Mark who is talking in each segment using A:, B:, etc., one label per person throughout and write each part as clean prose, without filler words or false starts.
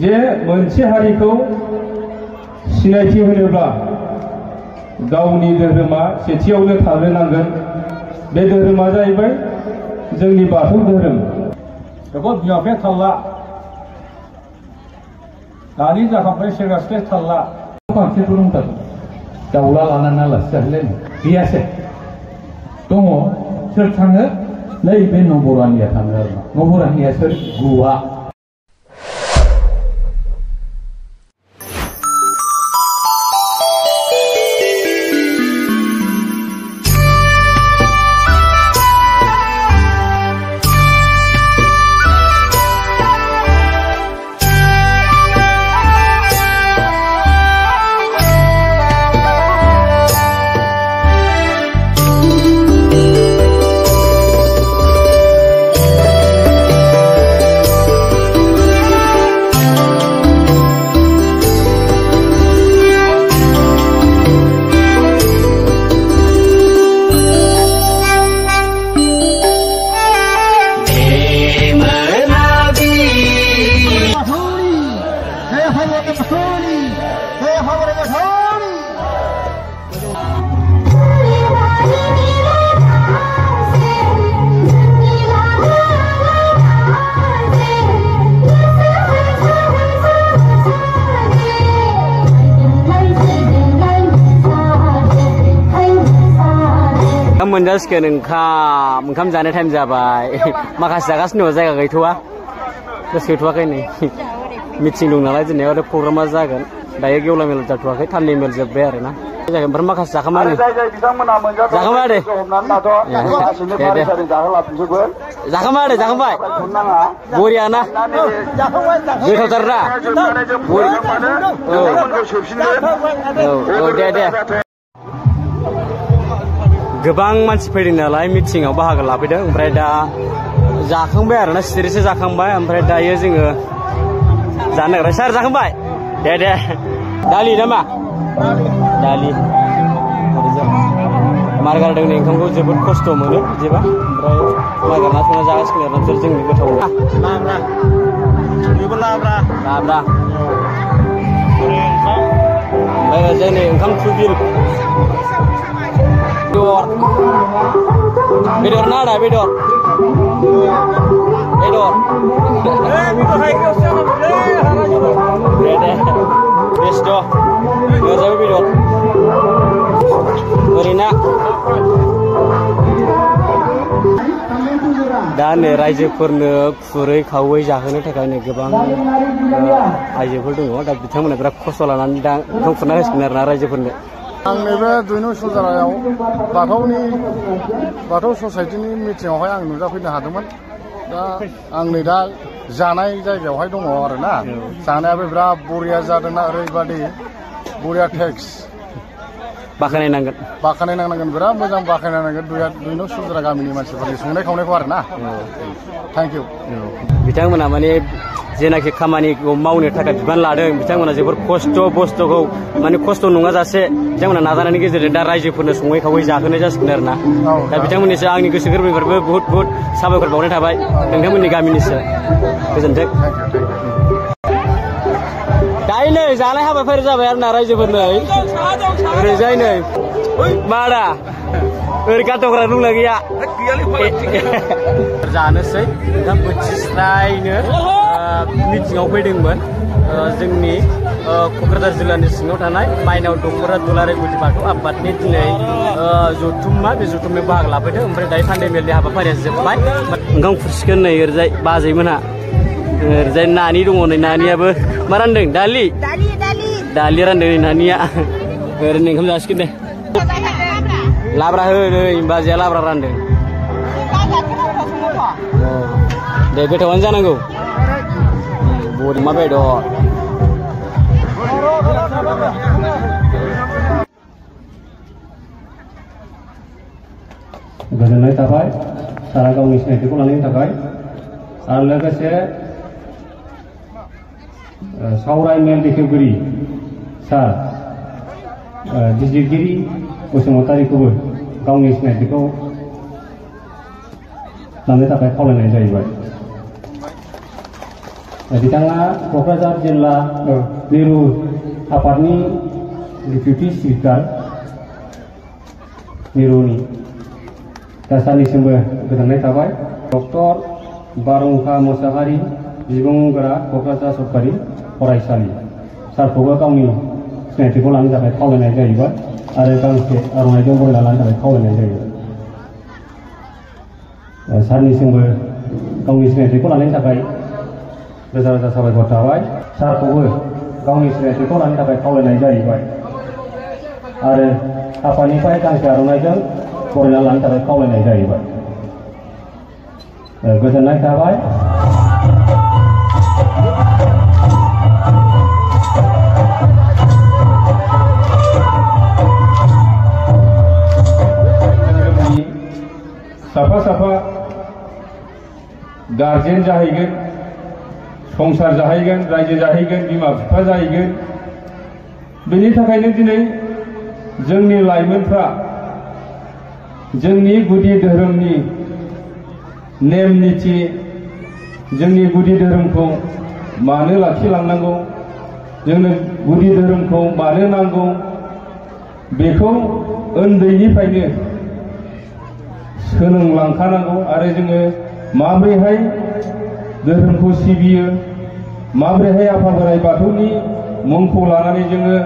A: जे मोनसे हारिखौ सिनायथि होनोब्ला गावनि धोरोमा सेथियावनो थाग्रोनांगोन। बे धोरोमा जाहैबाय जोंनि बाथौ धोरोम। बेखौ बिमा बिफाया थाल ला, दानि जाखांबाय सेंग्रा सिख्ला थाल ला। फांसेबो दंथारो दाउला लानानै आलासि जाहैलायनो गैयासै दङ। सोर थाङो? नैबे नबरानिया थाङो आरो नबरानिया सोर? गुवा।
B: मोनजासिगोन ओंखाम जानाय टाइम जाबाय। माखासे जागासिनो दङ, जायगा गैथ'वा, गोसो गैथ'वाखै। नै मिटिं दं नालाय दिनै आरो प्रग्रामा जागोन। दायो गेवलां मेल जाथ'वाखै, थान्दै मेल जोब्बाय आरो ना। ओमफ्राय माखासे जाखांबाय नै जाखांबाय दे जाखांबाय दे जाखांबाय बरिया ना गोथावथार दा। औ दे दे। गोबां मानसि फैदों नालाय मिटिंआव बाहागो लाफैदों। ओमफ्राय दा जाखांबाय आरोना, सिरिसे जाखांबाय। ओमफ्राय दायो जोङो जानो नागिरबाय। सार जाखांबाय? दे दे। दालि नामा? दालि मार गारदों नै ओंखामखौ जोबोद खस्थ' मोनो बिदिबा। ओमफ्राय मार गारना संना जागासिनो आरो नोंसोर जोंनि गोथाव लाब्रा लाब्रा लाब्रा। ओमफ्राय ओरैजाय नै ओंखाम थुबिल बेदर ना आदा बेदर बेदर दे दे बेस्ट' ओरैजाय बेदर ओरैना। दा नै रायजोफोरनो खुरै खावै जाहोनो थाखाय नै गोबां आइजोफोर दङ। दा बिथांमोना बिराद खस्थ' लानानै दा ओंखाम खुरना होसिगोन आरोना रायजोफोरनो।
C: आं नैबे दुइनु सुजारायाव बाथौ ससाइटिनि मिटिंआवहाय आं नुजाफैनो हादोंमोन। दा आं नै दा जानाय जायगायावहाय दङ आरो ना। जानायाबो बिराद बरिया जादोंना, ओरैबादि बरिया टेक्स बाख्नायनांगोन बिराद मोजां बाख्नायनांगोन दुइनु सुजारा गामिनि मानसिफोरनि संनाय खावनायखौ आरो ना। Thank you.
B: बिथांमोना माने जेनाखि खामानिखौ मावनो थाखाय बिबान लादों, बिथांमोना जोबोर खस्थ' बुस्थुखौ माने खस्थ' नङा जासे बिथांमोना नाजानायनि गेजेरजों दा रायजोफोरनो सङै खावै जाहोनाय जासिगोन आरो ना। दा बिथांमोननिसो आंनि गोसो गोरबोनिफ्रायबो बुहुद बुहुद साबायखर बावनाय थाबाय नोंथांमोननि गामिनिसो। गोजोन्थों। दायो नै जानाय हाबाफारि जाबाय आरो ना रायजोफोरनो। ओरैजाय नै मादा ओरै गाथ'ग्रा दंना गैया? जानोसै दा बोथिस्रायनो मिटिंआव फैदोंमोन जोंनि क'क्राझार जिल्लानि सिङाव थानाय माइनाव दख'रा दुलाराय गुदि बाथौ आफादनि दिनै जथुम्मा। बे जथुम्मायाव बाहागो लाफैदों। ओमफ्राय दायो थान्दै मेलनि हाबाफारिया जोब्बाय। ओंखाम खुरसिगोन नै ओरैजाय बाजैमोनहा। ओरैजाय नानि दङ, नै नानियाबो मा रानदों? दालि रानदों नै नानिया। ओरैनो ओंखाम जासिगोन दे। लाब्रा हो नै बाजैया लाब्रा रानदों। दे गोथावानो जानांगौ। अमा बेदर
A: गोजोननाय थाबाय सारा गावनि सिनायथिखौ लानायनि थाखाय। आरो लोगोसे सावराय मेल बेखेवगिरि सार बिजिरगिरि बसुमतारीखौबो गावनि सिनायथिखौ लानो थाखाय खावलायनाय जाहैबाय।
B: बिथाङा क'क्राझार जिल्ला मिरु आफादनि डिप्युटि स्पिकार मिरुनि दा सानैसिमबो गोजोननाय थाबाय। डक्टर बारहुंखा मोसाहारि बिबुंगोरा क'क्राझार सरकारि फरायसालि सारखौबो गावनि सिनायथिखौ लानो थाखाय खावलायनाय जाहैबाय आरो गांसे आर'नाइजों बरायना लानो थाखाय खावलायनाय जाहैबाय। सारनिसिमबो गावनि सिनायथिखौ लानायनि थाखाय रोजा रोजा साबायखर थाबाय। सारखौबो गावनि सिनायथिखौ लानो थाखाय खावलायनाय जाहैबाय आरो आफादनिफ्राय गांसे आर'नाइजों बरायना लानो थाखाय खावलायनाय जाहैबाय। गोजोननाय थाबाय।
A: साफा साफा गार्जेन जाहैगोन, संसार जाहैगोन, रायजो जाहैगोन, बिमा बिफा जाहैगोन। बेनि थाखायनो दिनै जोंनि लाइमोनफ्रा जोंनि गुदि धोरोमनि नेम निथि, जोंनि गुदि धोरोमखौ मानो लाखिलांनांगौ, जोंनो गुदि धोरोमखौ मानो नांगौ, बेखौ उन्दैनिफ्रायनो सोलोंलांखानांगौ आरो जोङो माबोरैहाय धोरोमखौ सिबियो, माबोरैहाय आफा बोराइ बाथौनि मुंखौ लानानै जोङो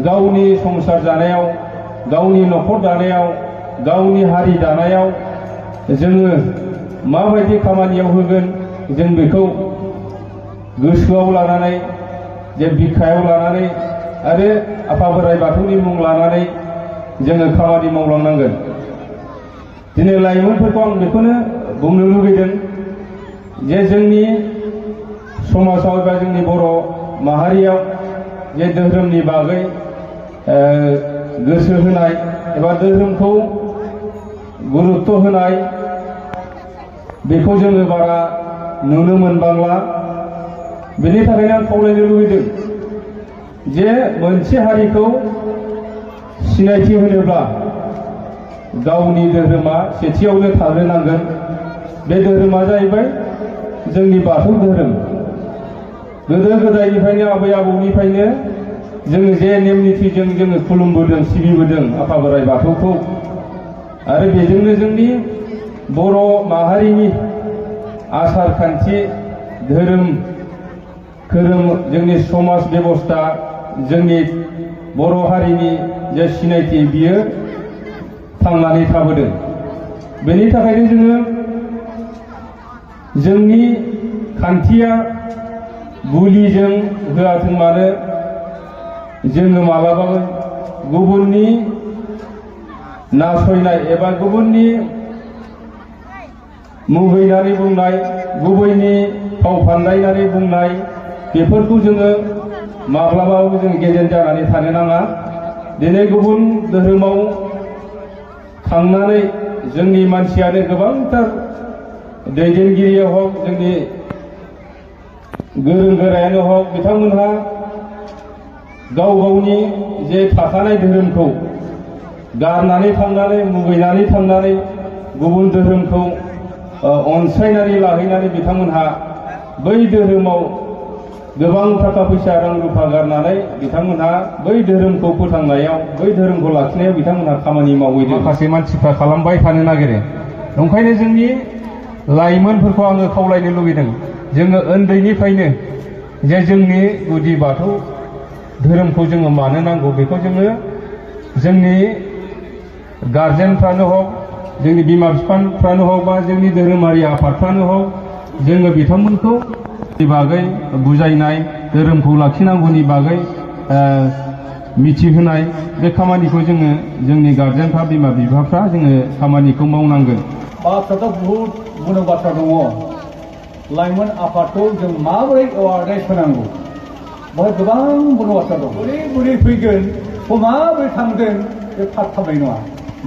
A: गावनि संसार जानायाव, गावनि न'खर दानायाव, गावनि हारि दानायाव जोङो माबायदि खामानियाव होगोन, जों बेखौ गोसोआव लानानै, जे बिखायाव लानानै आरो आफा बोराइ बाथौनि मुं लानानै जोङो खामानि मावलांनांगोन। दिनै लाइमोनफोरखौ आं बेखौनो बुंनो लुबैदों जे जोंनि समाजाव एबा जोंनि बर' माहारियाव जे धोरोमनि बागै गोसो होनाय एबा धोरोमखौ गुरुत्व होनाय बेखौ जोङो बारा नुनो मोनबांला। बेनि थाखायनो आं खावलायनो लुबैदों जे मोनसे हारिखौ सिनायथि होनोब्ला गावनि धोरोमा सेथियावनो थाग्रोनांगोन। बे धोरोमा जाहैबाय जोंनि बाथौ धोरोम। गोदो गोदायनिफ्रायनो आबै आबौनिफ्रायनो जोङो जे नेम निथिजों जोङो खुलुमबोदों, सिबिबोदों आफा बोराइ बाथौखौ, आरो बेजोंनो जोंनि बर' माहारिनि आसार खान्थि, धोरोम खोरोम, जोंनि समाज बेबस्था, जोंनि बर' हारिनि जे सिनायथि बियो थांनानै थाबोदों। बेनि थाखायनो जोङो जोंनि खान्थिया बुलिजों होआथों मानो जोङो मालाबाबो गुबुननि नासयनाय एबा गुबुननि मुगैनानै बुंनाय, गुबुननि फाव फान्दायनानै बुंनाय बेफोरखौ जोङो माब्लाबाबो जों गेजेर जानानै थानो नाङा। दिनै गुबुन धोरोमाव थांनानै जोंनि मानसियानो गोबांथार दैदेनगिरिया हक, जोंनि गोरों गोरायानो हक, बिथांमोनहा गाव गावनि जे थाखानाय धोरोमखौ गारनानै थांनानै, मुगैनानै थांनानै गुबुन धोरोमखौ अनसायनानै लाहैनानै बिथांमोनहा बै धोरोमाव गोबां थाखा फैसा रां रुफा गारनानै बिथांमोनहा बै धोरोमखौ फोथांनायाव, बै धोरोमखौ लाखिनायाव बिथांमोनहा खामानि मावहैदों। माखासे मानसिफ्रा खालामबाय थानो नागिरो। ओंखायनो जोंनि लाइमोनफोरखौ आङो खावलायनो लुबैदों जोङो उन्दैनिफ्रायनो जे जोंनि गुदि बाथौ धोरोमखौ जोङो मानो नांगौ बेखौ जोङो जोंनि गारजेनफ्रानो हक, जोंनि बिमा बिफाफ्रानो हक, बा जोंनि धोरोमारि आफादफ्रानो हक, जोङो बिथांमोनखौ बागै बुजायनाय, धोरोमखौ लाखिनांगौनि बागै मिथिहोनाय, बे खामानिखौ जोङो जोंनि गारजेनफ्रा, बिमा बिफाफ्रा जोङो खामानिखौ मावनांगोन।
D: बाथ्राथ' बहुद बुंनो बाथ्रा दङ। लाइमोन आफादखौ जों माबोरै एवारनेस होनांगौ, बेवहाय गोबां बुंनो बाथ्रा दं। बोरै बोरै फैगोन, माबोरै थांगोन, बे थाब थाबनाय नङा।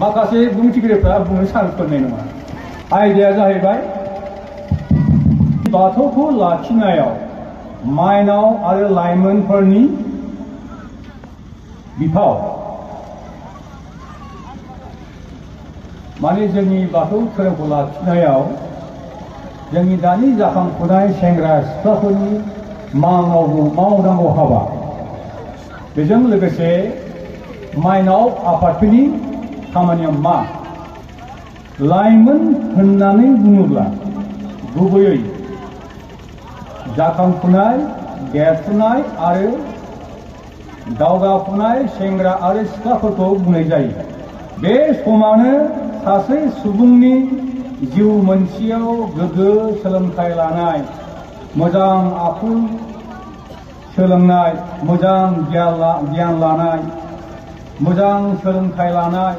D: माखासे बुंथिगिरिफ्रा बुंनो चान्स मोननाय नङा। आयदाया जाहैबाय बाथौखौ लाखिनायाव माइनाव आरो लाइमोनफोरनि बिफाव, माने जोंनि बाथौ धोरोमखौ लाखिनायाव जोंनि दानि जाखांफुनाय सेंग्रा सिख्लाफोरनि मावनांगौ हाबा बेजों लोगोसे माइनाव आफादफोरनि खामानिया मा लाइमोन होननानै बुङोब्ला गुबैयै जाखांफुनाय देरफुनाय आरो दावगाफुनाय सेंग्रा आरो सिख्लाफोरखौ बुंनाय जायो बे समानो सासे सुबुंनि जिउ मोनसेयाव गोग्गो सोलोंथाइ लानाय मोजां आखु सोलोंनाय मोजां गियान लानाय मोजां सोलोंथाइ लानाय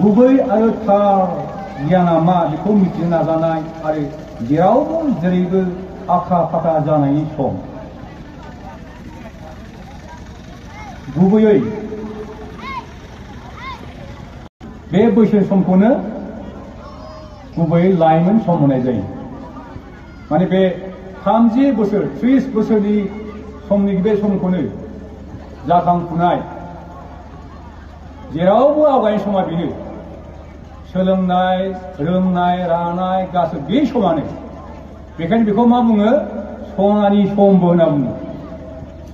D: गुबै आरो थार गियाना मा बेखौ मिथिनो नाजानाय आरो जेरावबो जेरैबो आखा फाखा जानायनि सम गुबैयै बे बैसो समखौनो गुबैयै लाइमोन सम होनाय जायो माने बे 30 बोसोर 30 बोसोरनि समनि बे समखौनो जाखांफुनाय जेरावबो आवगायनाय समा बेनो सोलोंनाय रोंनाय रानाय गासै बे समानो बेखायनो बेखौ मा बुङो सनानि समबो होनना बुङो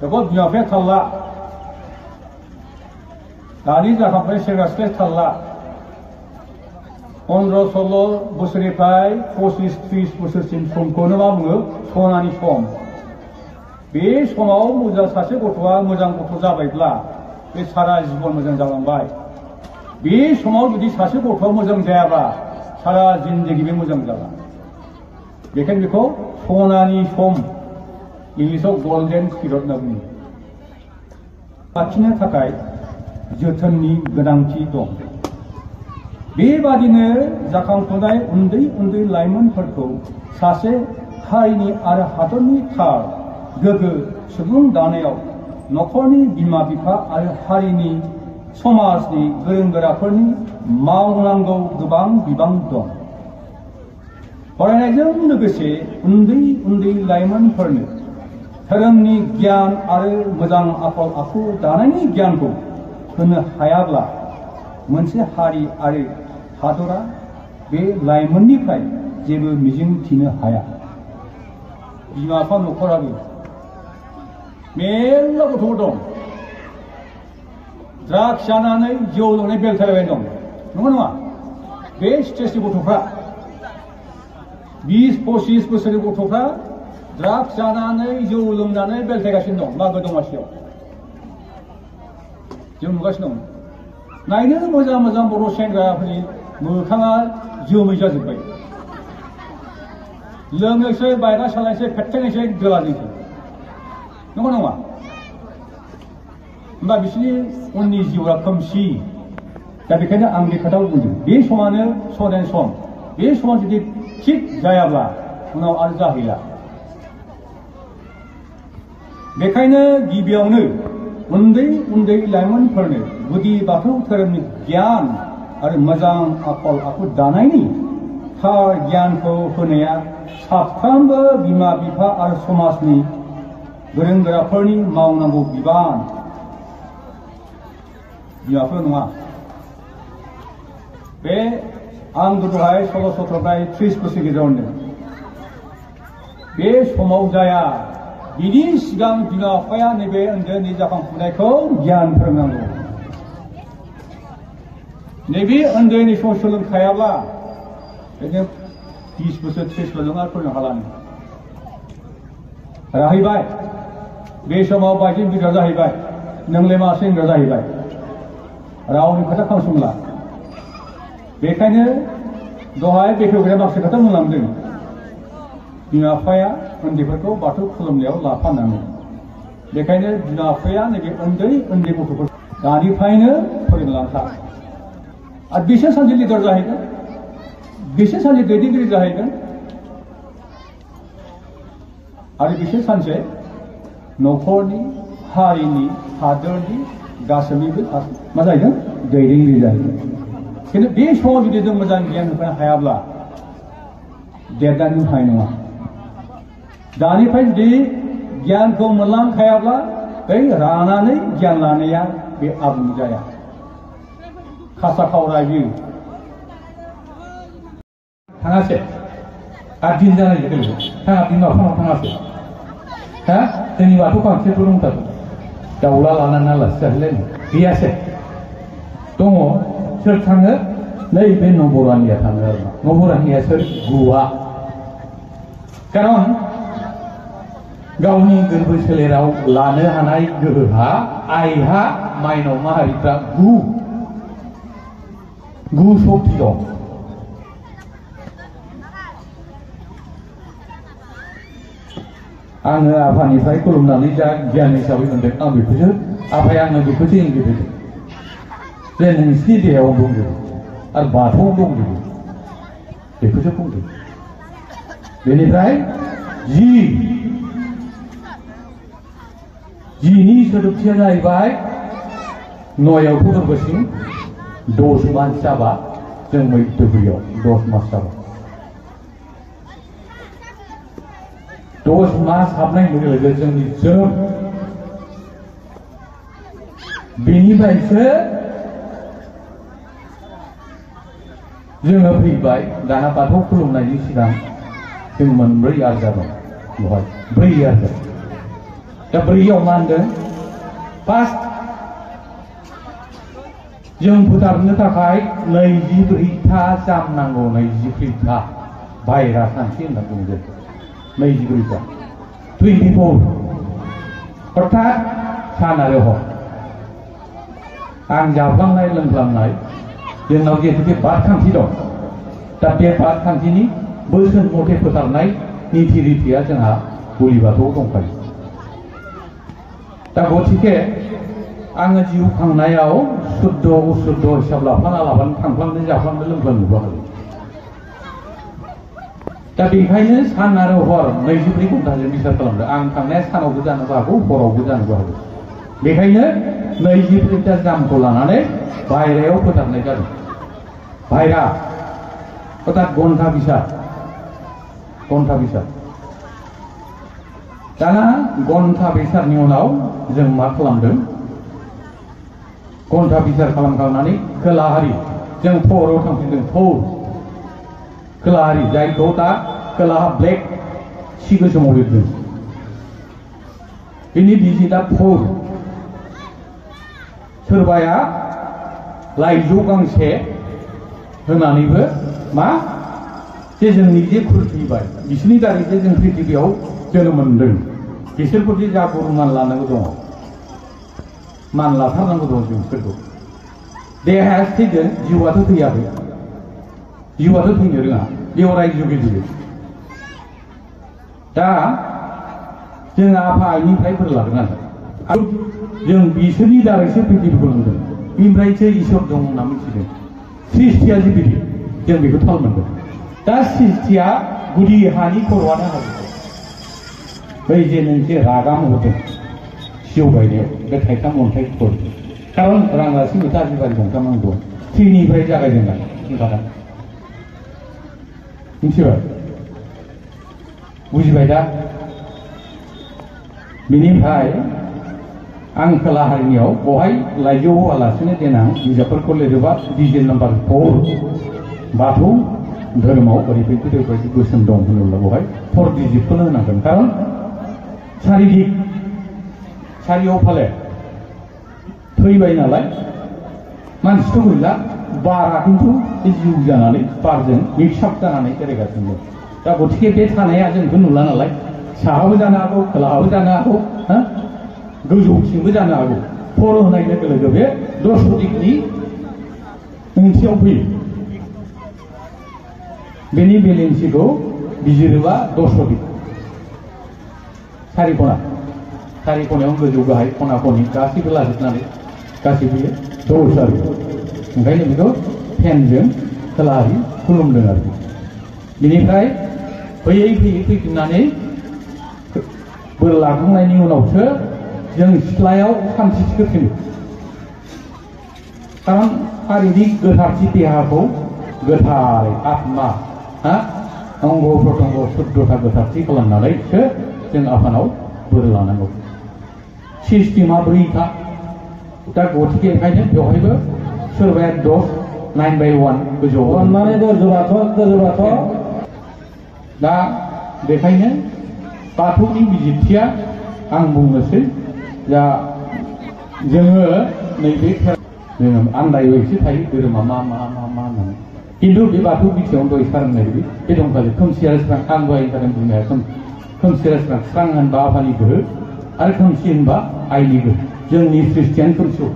D: बेखौ बिमा बिफाया थालला दानि जाखांफुनाय सेंग्रा सिख्लाया थालला 15-16 बोसोरनिफ्राय 25-30 बोसोरसिम समखौनो मा बुङो सनानि सम बे समाव मोजां सासे गथ'आ मोजां गथ' जाबायब्ला बे सारा जिबन मोजां जालांबाय बे समाव जुदि सासे गथ'आ मोजां जायाबा सारा जिन्दगि बे मोजां जाला बेखायनो बेखौ सनानि सम इंलिसाव गल्डेन पिरियड होनना बुङो लाखिनो थाखाय जोथोननि गोनांथि दं बेबादिनो जाखांफुनाय उन्दै उन्दै लाइमोनफोरखौ सासे हारिनि आरो हादरनि थार गोग्गो सुबुं दानायाव नखरनि बिमा बिफा आरो हारिनि समाजनि गोरों गोराफोरनि मावनांगौ गोबां बिबान दं फरायनायजों लोगोसे उन्दै उन्दै लाइमोनफोरनो धोरोमनि गियान आरो मोजां आखल आखु दानायनि गियानखौ होनो हायाब्ला मोनसे हारि आरो हादरा बे लाइमोननिफ्राय जेबो मिजिं थिनो हाया बिमा बिफा नखराबो मेरला गथ'फोर दं ड्राग्स जानानै जौ लोंनाय बेलथायबाय दं नंगौ नङा बे स्टेजनि गथ'फ्रा 20-25 बोसोरनि गथ'फ्रा ड्राग्स जानानै जौ लोंनानै बेलथायगासिनो दं मागो दमासियाव जों नुगासिनो दं नायनो मोजां मोजां बर' सेंग्राफोरनि मोखाङा जोमै जाजोब्बाय लोंनोसै बायना सालायनोसै फेथ्थेंनोसै दोलाजोंसै नंगौ नङा होमबा बिसोरनि उननि जिउआ खोमसि दा बेखायनो आं बे खोथाखौ बुंदों बे समानो सनानि सम बे समाव जुदि थिग जायाब्ला उनाव आरो जाहैला बेखायनो गिबियावनो उन्दै उन्दै लाइमोनफोरनो गुदि बाथौ धोरोमनि गियान आरो मोजां आखल आखु दानायनि थार गियानखौ होनाया साफ्रोमबो बिमा बिफा आरो समाजनि गोरों गोराफोरनि मावनांगौ बिबान बिमाफोर नङा बे आं गोदोहाय 16-17 30 बोसोर गेजेराव होनदों बे समाव जाया बिनि सिगां बिमा बिफाया नैबे उन्दै जाखांफुनायखौ गियान फोरोंनांगौ नैबे उन्दैनि सम सोलोंखायाब्ला बिदिनो 20 बोसोर 30 बोसोर आरो फोरोंनो हालानो राहैबाय बे समाव बायदि बिग्रा जाहैबाय नोंलाय मा सेंग्रा जाहैबाय रावनि खोथा खोनासंला बेखायनो दहाय बेखेवग्राया माखासे खोथा बुंलांदों बिमा बिफाया उन्दैफोरखौ बाथौ खुलुमनायाव लाफानांगौ बेखायनो बिमा बिफाया नैबे उन्दै उन्दै गथ'फोर दानिफ्रायनो फोरोंलांखा आरो बिसोर सानसे लिडार जाहैगोन बिसोर सानसे दैदेनगिरि जाहैगोन आरो बिसोर सानसे नखरनि हारिनि हादरनि गासैनिबो मा जाहैगोन दैदेनगिरि जाहैगोन खिन्थु बे समाव जुदि जों मोजां गियान होनो हायाब्ला देरनानै हानाय नङा दानिफ्राय जुदि गियानखौ मोनलांखायाब्ला बै रानानै गियान लानाया बे आबुं जाया खासा खावरायो थाङासै 8 दिन जानाय लोगो लोगो थाङा बिमा बिफानाव थाङासै हा जोंनि बाथौ खान्थियाथ' दंथारो दाउला लानानै आलासि जाहैलायनाय गैयासै दङ सोर थाङो नैबे नबरानिया थाङो आरो नबरानिया सोर गुवा खारन गावनि गोरबो सोलेराव लानो हानाय गोहोहा आइहा माइनाव माहारिफ्रा गु सक्ति दं आङो आफानिफ्राय खुलुमनानै जा गियान हिसाबै मोनदों आं बेखौसो आफाया आंनो बेखौसो इंगित होदों जे नोंसिनि देहायाव दंजोबो आरो बाथौआव दंजोबो बेखौसो बुंदों बेनिफ्राय जिनि सोदोबथिया जाहैबाय नयाव फटरबसिम 10 मास जाबा जों मैत्यपुरियाव 10 मास जाबा 10 मास हाबनाय लोगो लोगो जोंनि जोनोम बेनिफ्रायसो जोङो फैबाय दाना बाथौ खुलुमनायनि सिगां जों मोनब्रै आरजा दं बेवहाय 4 आरजा दा 4आव मा होनदों फार्स्ट जों फोथारनो थाखाय 24था जाम नांगौ 24था बायरा सानस्रि होनना बुङो 24था 24 अर्थात सान आरो हर आं जाफ्लांनाय लोंफ्लांनाय जोंनाव जिहेतु बादखान्थि दं दा बे बादखान्थिनि बोसोन मथे फोथारनाय नीति रितिया जोंहा बोलि बाथौआव दंखायो दा गतिके आङो जिउ खांनायाव शुद्ध अशुद्ध हिसाब लाफाना लाबानो थांफ्लांनो जाफ्लांनो लोंफ्लांनोबो हायो दा बेखायनो सान आरो हर 24 घन्टाजों बिसार खालामदों आं थांनाया सानावबो जानोबो हागौ हरावबो जानोबो हागौ बेखायनो 24था जामखौ लानानै बायरायाव फोथारनाय जादों बायरा अर्थात घन्टा बिसार दाना घन्टा बिसारनि उनाव जों मा खालामदों घन्टा बिसार खालामखांनानै खोलाहारि जों फौराव थांफिनदों फौर खोलाहारि जायखौ दा खोलाहा ब्लेक सि गोसोमाव लिरदों बिनि डिजिटआ फौर सोरबाया लाइजौ गांसे होनानैबो मा जे जोंनि जे खुरफैबाय बिसोरनि दारै जे जों पृथिबियाव जोनोम मोनदों बिसोरखौदि जा गुरु मान लानांगौ दङ मान लाथारनांगौ दङ जों बिसोरखौ देहाया थैदों जिउआथ' थैयाखै जिउआथ' थैनो रोङा बेयाव रायजो गेजेर दा जों आफा आइनिफ्राय बोर लागोन आरो जों बिसोरनि दारैसो पृथिबिखौ नुदों बेनिफ्रायसो इसोर दं होनना मिथिदों सृष्टिया जे बिदि जों बेखौ थाल मोनदों दा सृष्टिया गुदि हानि खर'आनो हाजो बै जे मोनसे रागा महरदों सिजौ गायनायाव बे थाइथाम अन्थाइ खर खारन रांगासि मेथा आजिबारि गंथाम नांगौ थैनिफ्राय जागायजेननाय होनखादों मिथिबाय बुजिबाय दा बेनिफ्राय आं खोलाहारिनियाव बहाय लाइजौ होआलासिनो देनां बिजाबफोरखौ लिरोबा डिजिट नाम्बार 4 बाथौ धोरोमाव ओरैबायदि बोसोन दं होनोब्ला बहाय 4 डिजिटखौनो होनांगोन खारन सारिदिक सारियाव फाले थैबाय नालाय मानसिथ' गैला बारा खिन्थु जिउ जानानै बारजों मिक्सआप जानानै बेरायगासिनो दा गतिके बे थानाया जोंखौ नुला नालाय साहाबो जानो हागौ खोलाहाबो जानो हागौ गोजौथिंबो जानो हागौ खर' होनाय लोगो लोगो बे 10 दिगनि ओंथियाव फैयो बेनि बेलेन्सिखौ बिजिरोबा 10 दिग सारि खनायाव गोजौ गाहाय खना खनि गासैबो लाजोबनानै गासैबो 10 आरो ओंखायनो बेखौ फेनजों खोलाहारि खुलुमदों आरो बेनिफ्राय फैयै फैफिननानै बोर लाखांनायनि उनावसो जों सिथ्लायाव सान्थिथिखौ थिनो खारन शारिरिक गोथारथि देहाखौ गोथारै आत्मा अंग प्रत्यंग शुद्धता गोथारथि खालामनानैसो जों आफानाव बोर लानांगौ सिस्टेमा 4था दा गतिके ओंखायनो बेवहायबो सोरबाया 10 9/1 गोजौआव अननानै गोजौबाथ' दा बेखायनो बाथौनि बिजिरथिया
A: आं बुंनोसै दा जोङो नैबे जोङो आन्दायबो एसे थायो धोरोमा मा मा मा मा होननानै खिन्थु बे बाथौ बिथिङाव दहाय सार होननाय बायदि बे दंखायो खोमसि आरो स्रां आं दहाय जादों बुंनाया खोमसि आरो स्रां स्रां होनबा आफानि गोहो आरो खोमसि होनबा आइनि गोहो जोंनि ख्रिस्टियान खोमसियाव